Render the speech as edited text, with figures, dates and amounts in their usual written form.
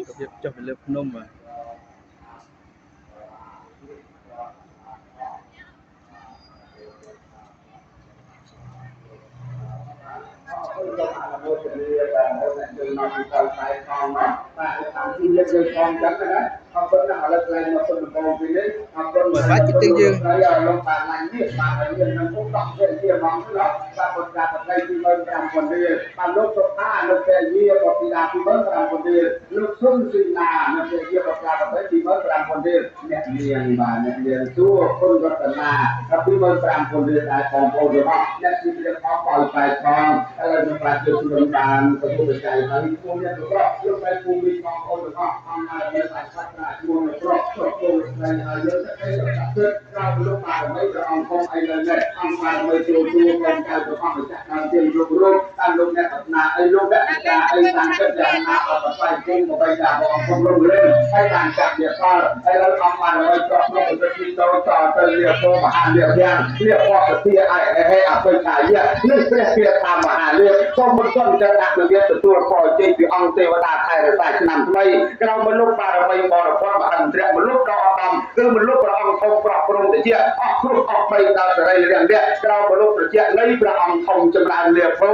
របៀបចុះពីលើភ្នំបាទ អនុមោទនាបាទមកយើងមកពីកលតែផងណាបាទតាមទីយើងយើងផងចឹងណាអរគុណណាស់ឥឡូវថ្លែងមកសុំដំបងពីនេះអរគុណ បាទចិត្តទឹកយើង ហើយលោកបាទឡាញ់នេះបាទហើយយើងនឹងពុកដកវាជាហ្មងណាបាទបុត្រាបត្រី25000រៀលបាទលោកសុផាលោកពយាបុត្រា25000រៀលលោកសុនស៊ីណាលោកពយាបុត្រាបត្រី25000រៀលអ្នកនាងបាទអ្នកនាងសួរគុណរតនា25000រៀលដែរបងប្អូនរបស់អ្នកទីព្រះផងបោយបែកផងឥឡូវខ្ញុំបាទជួយជំរុញបានទទួលបច្ច័យហើយពូអ្នកប្រកលោកបែកពូមីបងប្អូនរបស់អង្គការមានបាសាត្រាជួនប្រកប្រកពូស្រីហើយយើងទៅទៅក្រៅលោកបារមីព្រះអង្គធំអីលើនេះអង្គបារមីចូលជួកូនចៅព្រះអង្គម្ចាស់ដើមទៀនគ្រប់រូបតាមលោកអ្នកប្រាថ្នាអីលោកអ្នកចាអីតាមចិត្តយ៉ាងណាអត់បស្័យគុណបបីតាព្រះអង្គធំរំលែកហើយតាមចាប់ជាផលហើយលើអង្គបារមីប្រកប្រកទៅទីតតទៅលាពោមហាលាយ៉ាងលាពតទាអេហេអបិកាយៈនេះព្រះគាថាមហាលាសូមបន្ទន់ចិត្តអនុញ្ញាតទទួលពរជ័យពីអង្គទេវតាថែរក្សាឆ្នាំថ្មីក្រោមមនុស្សបារមីបរពតមហិន្ទ្រៈមនុស្សដ៏ឧត្តមគឺមនុស្សព្រះអង្គធំប្រោះព្រំតិចអស់គ្រោះអស់បីដល់សរីរាង្គក្រោមមនុស្សប្រជានៃព្រះអង្គធំចម្រើនលាពោ